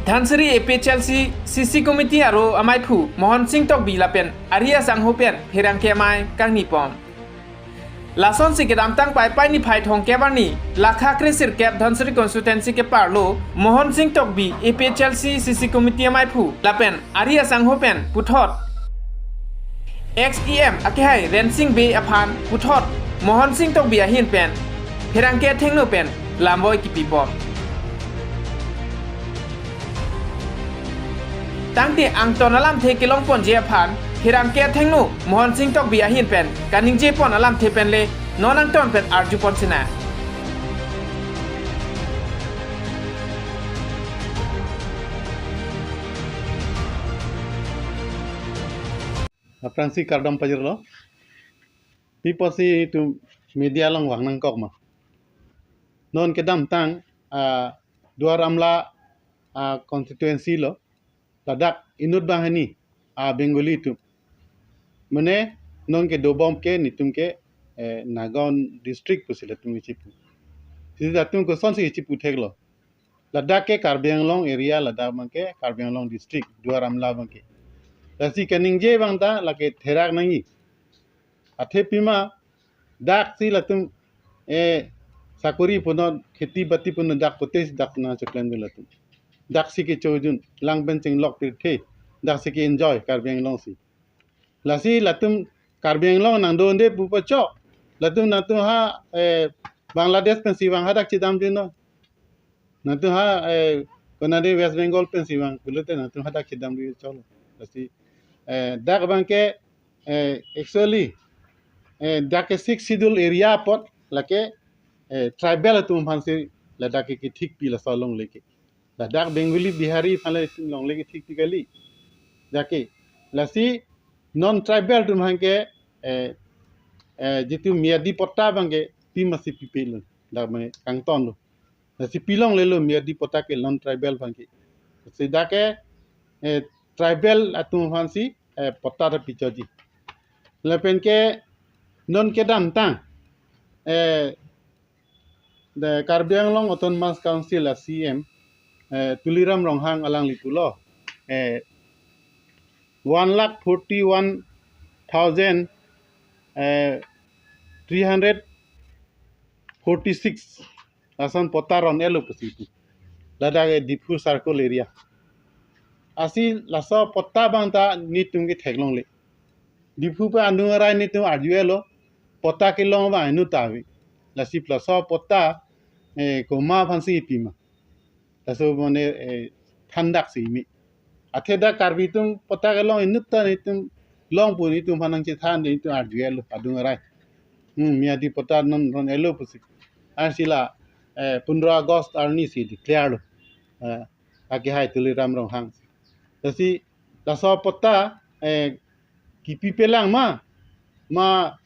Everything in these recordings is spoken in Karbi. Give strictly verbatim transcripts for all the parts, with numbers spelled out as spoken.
Dhansiri A P H L C C C Committee aro amaiphu Mohon Sing Tokbi lapen ari asangho pen pherangke amei kangni pon. Lasonsi kedamtang Paipai niphai thomkep arni lakha kresirkep Dhansiri constituency keparlo Mohon Sing Tokbi A P H L C C C Committee amaiphu lapen ari asangho pen puthot ex E M akehai Rensing Bey aphan puthot Mohon Sing Tokbi ahin pen pherangke athengno pen lamboi kipi pon. Tangte angton alamthe kelong ponji aphan pherangke athengno Mohon Sing Tokbi ahin pen kaningje pon alamthe pen le non angton pen arju pon sinang. Aphrangsi kardom pajirlo. Pi apotsi itum media along vang nangkok ma? Non kedamtang, ah, Duar Amla, ah, constituency lo, ladak inut banghini, ah, Bengali atum. Mane non kedobom ke netum ke, eh, Nagaon district pusi latum chipu. Si latum kosonsi chipu theklo? Ladak ke Karbi Anglong area, ladak abang ke Karbi Anglong district, Duar Amla abang ke. Lasi kaningje abang ta lake therak nangji. Athe pima daksi latum, eh, sakori punon, kheti bati punon dak pute si dak nangcheklemdun latum. Daksi kecho-un, lang pen chenglok pirthe, daksi ke-enjoy Karbi Anglong si. Lasi latum Karbi Anglong nangdonde pu pachok. Latum nangtum ha, eh, Bangladesh pensi vang hadak chedamdunnon. Nangtum ha, eh, konade West Bengal pensi vang pulote nangtum hadak chedamdun choklo. Lasi, eh, dak abang ke, eh, actually, eh, dak ke Sixth Schedule area apot lake, eh, tribal atum aphansi ladak ke kethikpi laso longle ke. Ladak Bengali, Bihari aphan le longle kethikpi kali. Jake, lasi non tribal atum aphan ke, eh, eh, jitu miyadi patta abang ke pima si pipelo. Dak abang kangtonlo. Lasi pilonglelo miyadi patta ke non tribal aphan ke. Si dak ke, eh, tribal atum aphansi, eh, patta ta pichoji. Lapen ke non kedamtang, eh, the Karbi Anglong Autonomous Council a C M, eh, Tuliram Ronghang alangli pulo, eh, one lakh forty-one thousand, eh, three hundred forty-six lason patta ron-etlo pusi pu. Ladak ke Diphu Circle area. Lasi laso patta abang ta netum ke theklongle. Diphu pen adung arai netum arju-etlo, patta kelong abang inut ta ave. Lasi laso patta, eh, komat aphansi pima? Laso mane, eh, thandaksi me. Athe dak Karbi atum patta kelong inut ta netum long pu netum aphan nangchethan de netum arju-etlo adung arai. Hmm, miyadi patta non ron-etlo pusi. Ansi la, eh, pondro August arni si declare lo. Eh, akehai Tuliram Ronghang. Lasi laso patta, eh, kipipelang ma, ma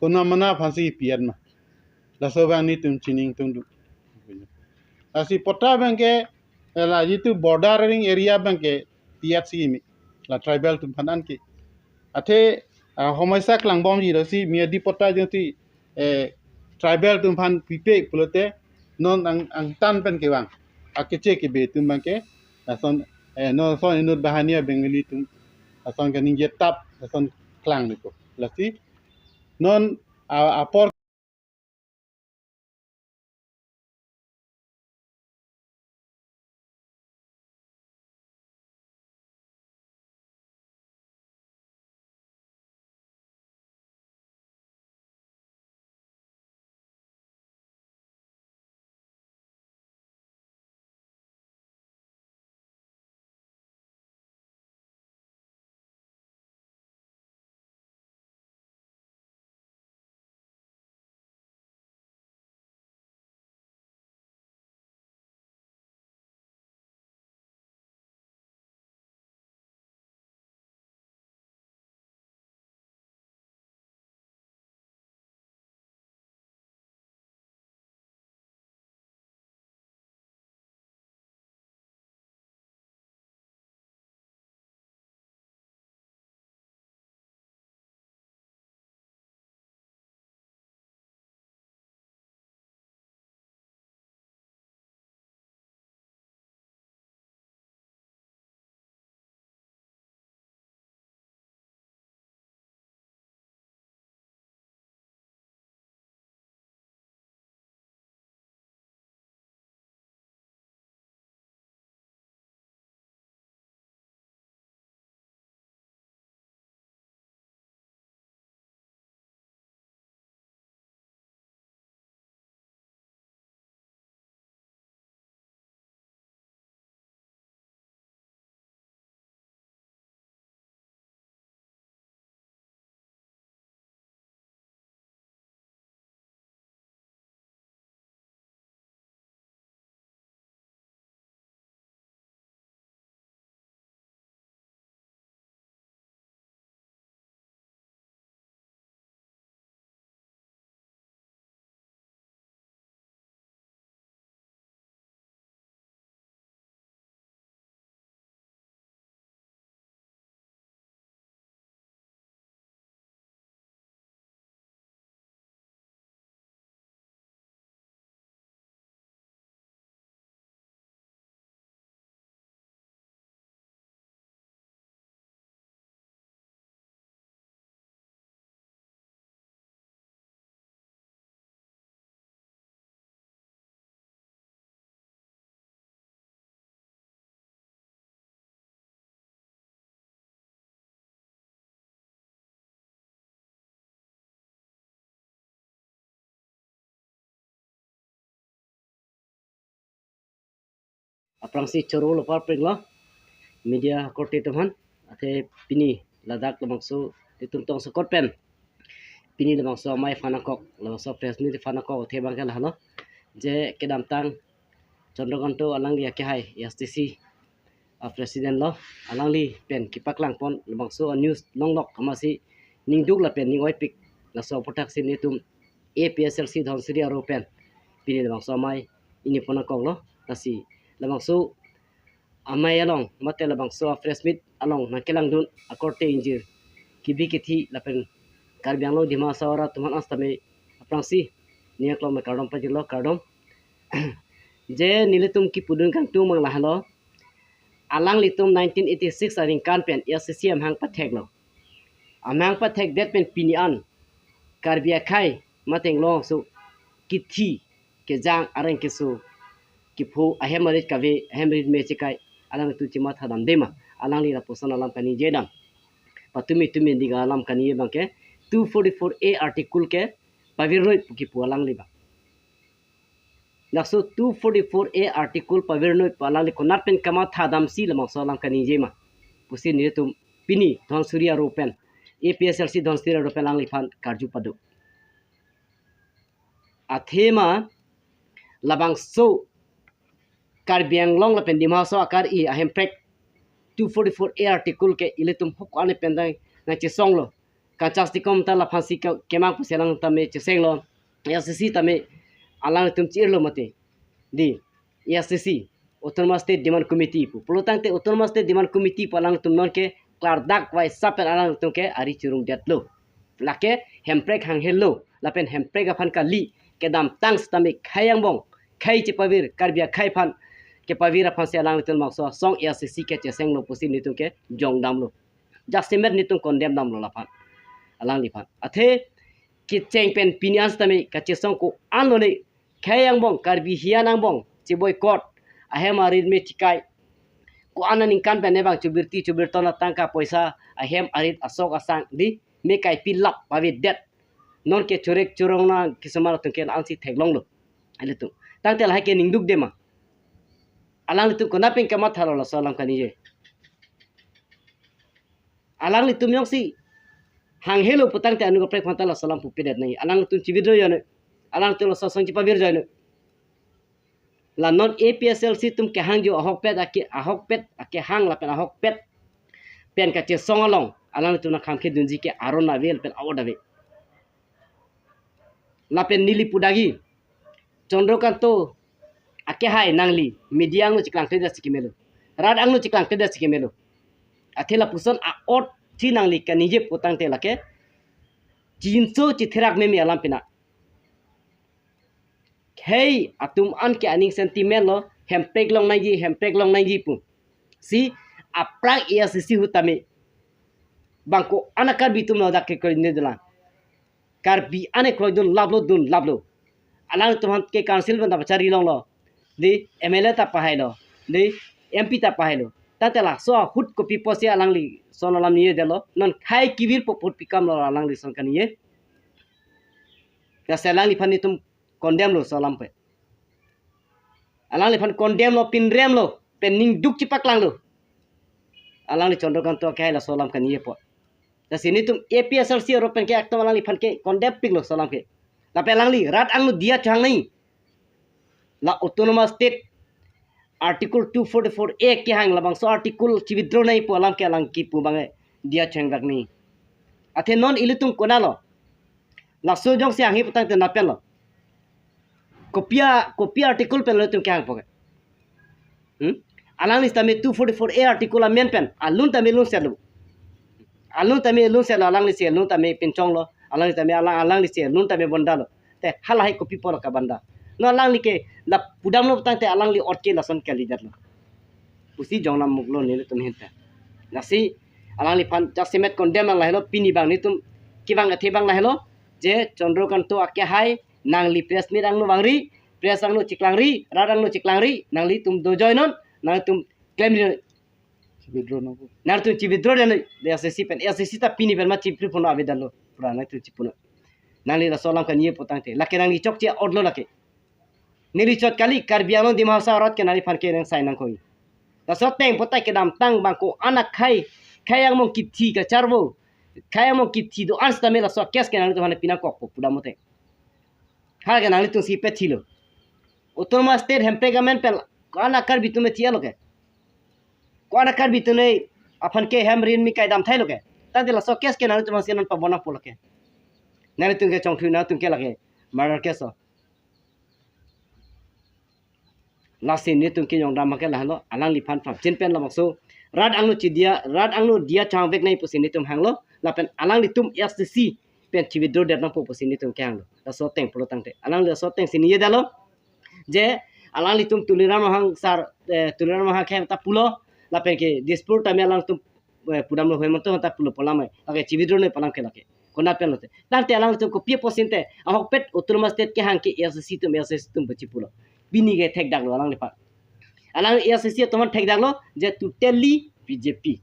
konat konat aphansi pi-et ma? Laso abang netum chiningtungdun. Lasi patta abang ke, eh, la jitu bordering area abang ke pi-etsi me, la tribal atum aphan anke. Athe, ah, homosya klangbomji, lasi miyadi patta jongsi, eh, tribal atum aphan pipe pulote non ang, angtan pen kevang akeche kebe atum abang ke, lason, eh, non lason inut banghini a Bengali atum lason kaningje tap, lason klang diko. Lasi non a, apor Aphrangsi choro lo parpring lo media korte atum aphan. Athe pini ladak labangso itum tong sokot pen pini labangso amei aphan nangkok, labangso press meet aphan nangkok athe abang ke lahelo. Je kedamtang Chandrakanta alangli akehai A S D C a president lo, alangli pen kepaklang pon labangso a news longlok amatsi ningduk lapen ning-oipik, laso aphuthak si netum A P H L C Dhansiri aro pen pini labangso amei ingni pon nangkok lo. Lasi labangso amei along mate labangso a press meet along nangkelangdun akorte ingjir kebi kethe lapen Karbi Anglong Dima Hasao arat atum aphan sitame aphrangsi ning aklong me kardom pajirlo, kardom. Je nelitum kepudun kangtung abang lahelo. Alanglitum nineteen eighty-six aningkan pen A S D C amahang patheklo. Amahang pathekdet pen pini an Karbi akhei mate Inglong aso kethe kejang areng keso kepho ahem arit kave, ahem arit me chekai, alangtum chimathadamde ma? Alangli lapuson alam kaningje dam. Patumi tumi ding alam kaningje abang ke two forty-four A article ke pavirnoi pu kipu alangli abang. Laso two forty-four A article pavirnoi pu alangli konat pen kamathadamsi labangso alam kaningje ma pusi netum pini Dhansiri aro pen, A P H L C Dhansiri aro pen alangliphan karju pado. Athema labangso Karbi Anglong lapen Dima Hasao akari ahemprek two forty-four A article ke ilitum hok ane pen dang nangchesonglo. Kanchas tikom ta laphansi ke-, kemang pusi alang tame chesenglo. A S D C tame alangtum chirlo mate. Di, A S D C, Autonomous State Demand Committee pu. Pulotangte Autonomous State Demand Committee pu alangtum nonke klardak vai sapen alangtum ke ari chirungdetlo. Lake hemprek hanghello, lapen hemprek aphan kali, kedamtang sitame khei angbong, khei chepavir, Karbi akhei aphan kepavir aphansi alangtum labangso asong A S D C ke chesenglo pusi netum ke jongdamlo. Jasemet netum condemn damlo laphan, alangliphan. Athe kecheng pen pini an sitame kachesong ko-an lone, khei angbong, Karbi hiyan angbong che-boycott, ahem arit me chekai, ko-an aningkan pen ne abang chobirti chobirton atangka poisa ahem arit asok asang di me kaipilap pavedet. Nonke chorek chorong na kisomar atum ke la-ansi theklonglo. Ilitum. Tangte lahai ke ningdukde ma? Alanglitum konat pen kamathalo laso alam kaningje? Alanglitum jongsi hanghelo putangte anut kaprek aphanta laso alam pupedet nangji. Alanglitum che-withdraw joi noi. Alanglitum laso asong chepavir joi noi. La non A P H L C atum kehang jo ahokpet ake, ahokpet akehang lapen ahokpet pen kachesong along alanglitum nangkhang kedunji ke aron ave lapen a-ot ave. Lapen neli pudagi, Chandrakanta akehai nangli media angno cheklangkledet si kemelo, rat angno cheklangkledet si kemelo. Athe lapuson a-ot si nangli kaningje putangte lake chinso chitherak meme alam pina. Khei atum an ke aning sentiment lo, hemprek long nangji, hemprek long nangji pu. Si aphrang A S D C ahut tame bangko-an a Karbi atum lo dak ke kroidunde dolang. Karbi ane kroidun laplo, dun laplo. Alangtum aphan ke council pen ta pachari longlo. Di M L A ta pahailo. Di M P ta pahailo. Tangte laso ahut kopi pusi alangli son alam ningjedetlo. Non khei kevirpo put pi kam lo alangli son kaningje. Lasi alangliphan netum condemn lo laso alam pen. Alangliphan condemn lo, pinrem lo, pen ningduk chepaklanglo. Alangli Chandrakanta akehai laso alam kaningjepo. Lasi netum A P H L C aro pen ke ekdom alangliphan ke condemn piklo laso alam ke. Lapen alangli rat angno diya chohang nangji. La Autonomous State Article two forty-four A kehang labangso article che-withdraw nangji pu alam ke alang kipu abang diya chohang dak nangji. Athe non ilitum konatlo? Laso jongsi hanghe putangte nat pen lo. Kopi a, kopi article pen lo itum kehangpo ke? Hmm? Alangli sitame two forty-four A article amen pen alun tame lunsetlo. Alun tame lunsetlo, alangli si alun tame pinchonglo, alangli tame alang, alangli si alun tame bandalo. Te halahai kopi apotlo kabanda? Non alangli ke la pudamlo putangte alangli ot ke lason kalidetlo pusi jongnam muklo nelitum ahin pen. Lasi alangliphan jasemet condemn nang lahelo, pini abang netum kevang athe abang lahelo, je Chandrakanta akehai nangli press meet angno vangri, press angno cheklangri, rat angno cheklangri, nanglitum dojoi non, nangtum klemri non. Withdraw nangpo. Nangtum che-withdraw non, A S D C pen, A S D C ta pini pen ma chipri puno avedetlo, pura nangtum chipuno. Nangli laso alam kaningje putangte, lake nangli chokche a-otlo lake. Neli chot kali, Karbi Anglong Dima Hasao arat ke nangliphan ke nang sai nangkoi. Laso ateng potai kedamtang bang ko-an akhei, khei angmong kithi kacharvo, khei angmong kithi do-an sitame laso case ke nanglitum aphan pinangkokpo pudam ateng. Hala ke nanglitum si pethilo. Autonomous State hemprek amen pen ko-an a Karbi atum thi-etlo ke. Ko-an a Karbi atum aphan ke hem rin mi kaidam thailo ke. Tangte laso case ke nanglitum aphan si non pabona pulo ke. Nanglitum ke chongthui, nanglitum ke lake murder case lo. Lasi netum ke jongdam ke lahenlo, alangliphan pam chin pen labangso rat angno chidia, rat angno diya changvek nangji pusi netum hanglo, lapen alanglitum A S D C pen chi withdraw det nangpo pusi netum ke hanglo. Laso ateng pulo tangte, alangli laso ateng si ningje detlo, je alanglitum Tuliram Ronghang sir, eh, Tuliram Ronghang akhei ta pulo, lapen ke Dispur tame alangtum, eh, pudamlo Hemanta ta pulo pu alam ai. Lake chi withdraw noi pu alam ke lake. Konat pen lote. Tangte alangtum kopi apotsi te, ahokpet Autonomous State kehang ke A S D C atum, A S D C atum pu chipulo. Pini ke thekdaklo alangliphan. Alang A S D C atum aphan thekdaklo, je totally B J P.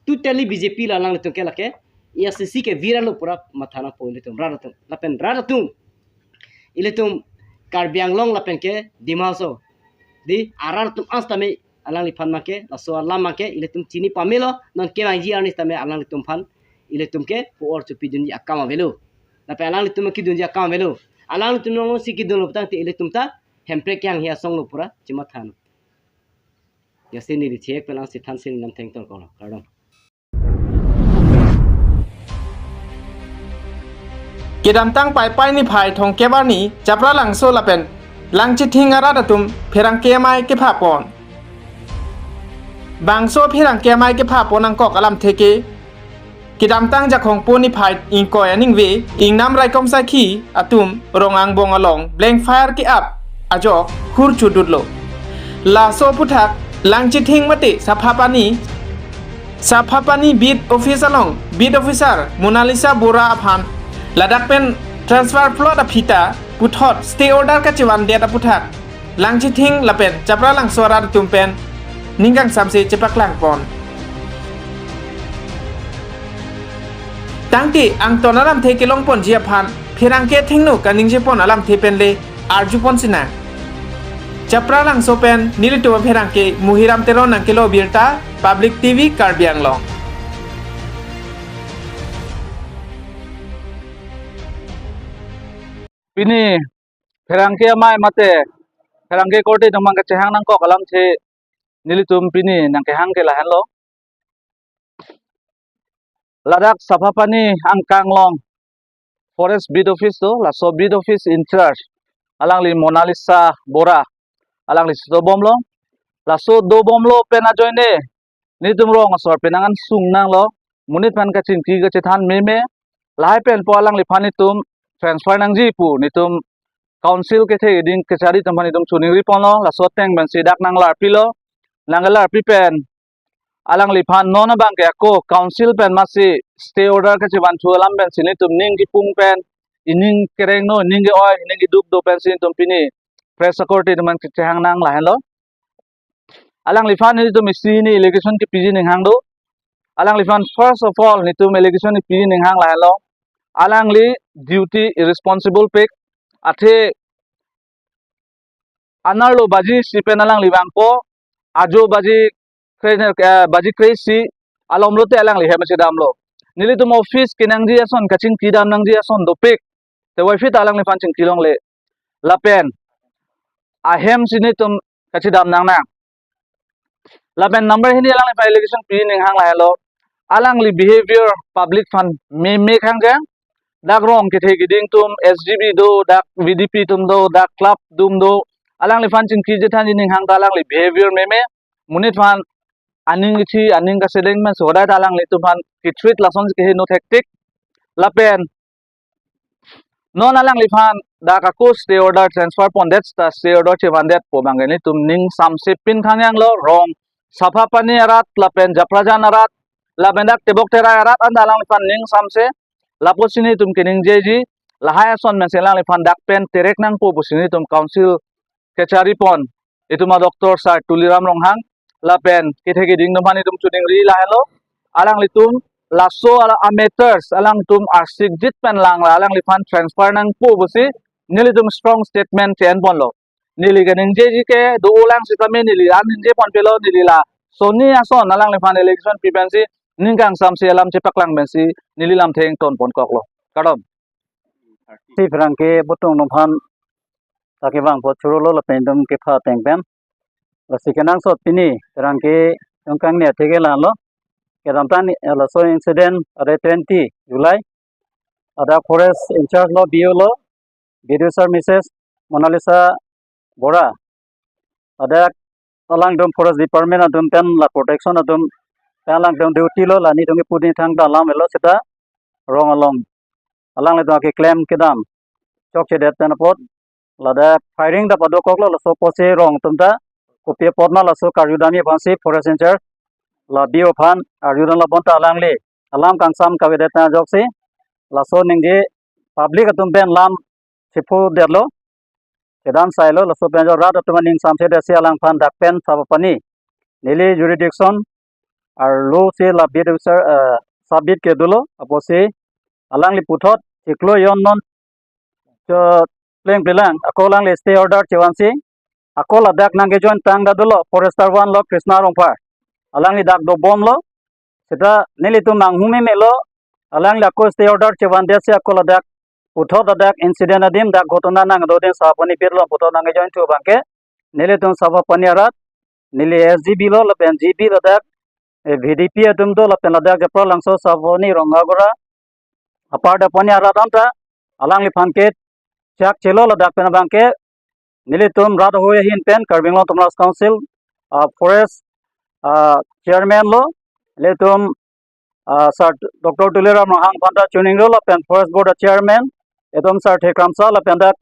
Totally B J P lo alanglitum ke lake, A S D C ke viralo pura matha nangpo ilitum rat atum. Lapen rat atum, ilitum Karbi Anglong lapen ke Dima Hasao, di arat atum an sitame alangliphan abang ke, laso alam abang ke ilitum chini pamelo, non kevangji arni sitame alanglitum aphan ilitum ke po-or chopidunji akam avelo. Lapen alanglitum kedunji akam avelo. Alanglitum alongsi kedunlo tangte ilitum ta hemprek kehang hi asong lo pura chimatha nang. Lasi neli chek pelang si thansi neli namtheng tol kolo. Kardom. Kedamtang Paipai niphai thomkep arni Chapralangso lapen Langchithing arat atum pherangke amei kepha pon. Bangso pherangke amei kepha pon angkok alamthe ke kedamtang Jakhong po niphai ingkoi aningve ingnam raikom sakhi atum rong angbong along blank fire ke-ap ajok hur chodutlo. Laso aphuthak Langchithing mate Saphapani, Saphapani beat office along beat officer Monalisa Bora aphan ladak pen transfer plot aphi ta puthot stay order kachevandet aphuthak Langchithing lapen Chapralangso arat atum pen ning kangsamse chepaklang pon. Tangte angton alamthe kelong ponji aphan pherangke athengno kaningje pon alamthe pen le arju pon sinang. Chapralangso pen nelitum apherangke Muhiram Teron nangkelo birta, Public T V Karbi Anglong. Pini pherangke amei mate pherangke korte atum abang kachehang nangkok alamthe nelitum pini nangkehang ke lahenlo. Ladak Saphapani angkang along forest beat office do, laso beat office in charge alangli Monalisa Bora, alangli si dobomlo. Laso dobomlo pen ajoine nelitum rong asor penang an sung nanglo, monit aphan kachingki kachethan meme. Lahai pen po alangliphan nelitum transfer nangji pu nelitum council kethe keding kachari atum aphan nelitum choningri ponlo. Laso ateng pensi dak nanglarpilo, nanglarpi pen alangliphan non abang ke ako council pen masi stay order kachevanthu alam pensi nelitum ning kipung pen, ining kereng no, ining ke-oi, ining keduk do pensi nelitum pini press akorte atum aphan kachehang nang lahenlo. Alangliphan nelitum isi hini allegation kepiji aning hang do. Alangliphan first of all nelitum allegation kepiji aning hang lahenlo. Alangli duty irresponsible pik, athe anerlo baji isi pen alangli vangpo, ajo baji kre-, eh, baji kre-isi alom lote alangli hem chedamlo. Nelitum office kenangji ason, kachingki dam nangji ason dopik, te waifit alangliphan chingki longle. Lapen ahem si nelitum kachedam nangnang. Lapen number hini alangliphan allegation pi aning hang lahenlo. Alangli behavior public aphan meme khangjang. Dak rong kethe keding atum S G B do, dak V D P atum do, dak club atum do. Alangliphan chingki chethanji aning hang ta alangli behavior meme. Monit aphan aning ithi, aning kasedeng pen so hodai ta alanglitum aphan ki-treat lason si keheno thektik. Lapen non alangliphan dak ako stay order transfer pondet ta stay order chevandetpo abang ke nelitum ning samse pin khangjanglo, rong Saphapani arat lapen Japrajan arat lapen dak Tebok Terai arat anta alangliphan ning samse. Lapusi nelitum keningjeji, lahai ason pensi alangliphan dak pen terek nangpo pusi nelitum council kachari pon itum a-doctor Sir Tuliram Ronghang lapen kethe keding atum aphan itum choningri lahenlo. Alanglitum laso ala a-matters alangtum arsikjit pen lang la alangliphan transfer nangpo pusi nelitum strong statement si enponlo. Neli keningjeji ke do-olang sitame neli an ningjeponpelo, neli la sonni ason alangliphan election pi pensi ning kangsamsi alam chepaklang pensi neli lamthe ingtonponkoklo. Kardom. Si pherangke Butung atum aphan ta kevang apot chorolo lapen itum kepha ateng pen. Lasi kenangsot pini pherangke Chongkang ne atheke la-anlo. Kedamtang ni, eh, laso incident are twenty July. Ladak forest in-charge lo, B O lo, B D O sir Missus Monalisa Bora. Ladak alangtum forest department atum pen la protection atum pen alangtum duty lo, la nelitum kepudi thangta alam avelo seta rong along alanglitum keklem kedam chokchedet pen apot ladak firing ta padokoklo, laso apotsi rong atum ta kopi apot ma laso karjudamji aphansi forest in-charge la B O aphan arjudamlo, bonta alangli alam kangsam kavedet ajoksi laso ningje public atum pen lam chephodetlo, kedam sailo, laso pen jo rat atum aning samsedetsi alangphan dak pen sapa pani neli jurisdiction arlo si la beat officer, eh, sub beat kedo lo, apotsi alangli puthot chiklo jon non cho plengplelang ako alangli stay order chevansi ako ladak nangkejoin tang ta dolo, forester one lo Krishna Rongphar, alangli dak dobomlo. Seta nelitum nanghumemelo, alangli ako stay order chevandetsi ako ladak puthot ladak incident adim, dak ghotona nangdo adim sapa pani pirlo, puthot nangkejoin thu abangke nelitum sapa pani arat, neli S G B lo lapen G B ladak, eh, V D P atum do lapen ladak Deparlangso sapa pani Rongagora apar dak pani arat anta alangliphan ke chak chelo, ladak pen abangke nelitum rat ahoi ahin pen Karbi Anglong Autonomous Council, ah, forest, ah, chairman lo, nelitum, ah, Sir Doctor Tuliram Ronghang aphanta choningri lo lapen forest board chairman, itum Sir Tekram Sir lapen dak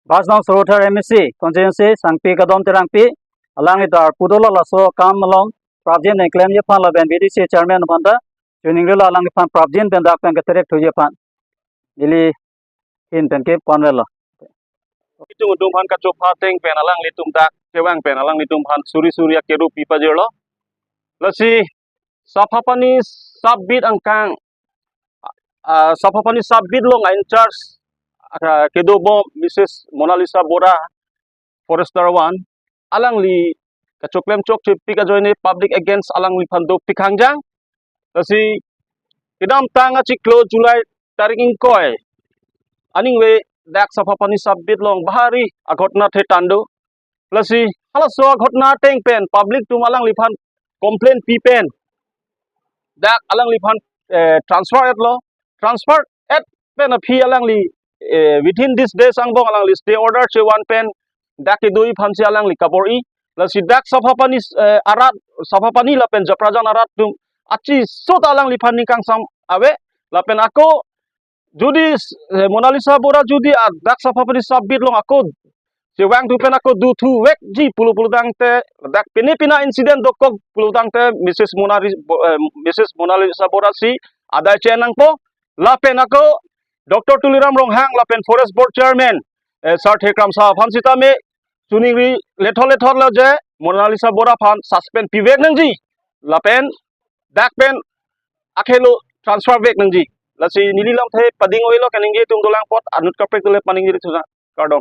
Bajnong Sorothar M A C constituency Sangpi Kadom Terangpi, alangli ta arpu dolo, laso akam along prapjin nangklemji aphan lapen B D C chairman aphanta choningri lo, alangliphan prapjin pen dak pen keterek thuji aphan. Neli ahin pen ke ponvelo. Itum atum aphan kachopha ateng pen alanglitum dak kevang pen alanglitum aphan suri suri akerup pipajirlo. Lasi sapa pani sub beat angkang, ah, sapa pani sub beat along in-charge, ah, kedobom Missus Monalisa Bora, forester one, alangli kachoklem chokchepik ajoine public against alangliphan dopik hangjang. Lasi kedamtang achiklo July tarik ingkoi aningve dak sapa pani sub beat along bahari aghotona the tando. Lasi halaso aghotona ateng pen public atum alangliphan complain pi pen dak alangliphan, eh, transfer etlo, transfer et pen aphi alangli, eh, within this days angbong alangli stay order chevan pen dak kedoji aphansi alangli kabor-i. Lasi dak sapa pani, eh, arat, sapa pani lapen Japrajan arat atum achiso ta alangliphan ning kangsam ave, lapen ako jodi, eh, Monalisa Bora jodi, ah, dak sapa pani sub beat along ako chevang thu pen ako dothu vekji pulo pulo tangte dak pine pina incident dokok pulo tangte Missus Monali-, Bo-, eh, Missus Monalisa Bora si adai che-en nangpo, lapen ako Doctor Tuliram Ronghang lapen forest board chairman, eh, Sir Tekram Sir aphan sitame choningri lethot lethotlo je Monalisa Bora aphan suspend pivek nangji lapen dak pen akhelo transfer vek nangji. Lasi neli lamthe pading oilo, kaningje atum dolang apot anut kaprek dole paningje thuna. Kardom.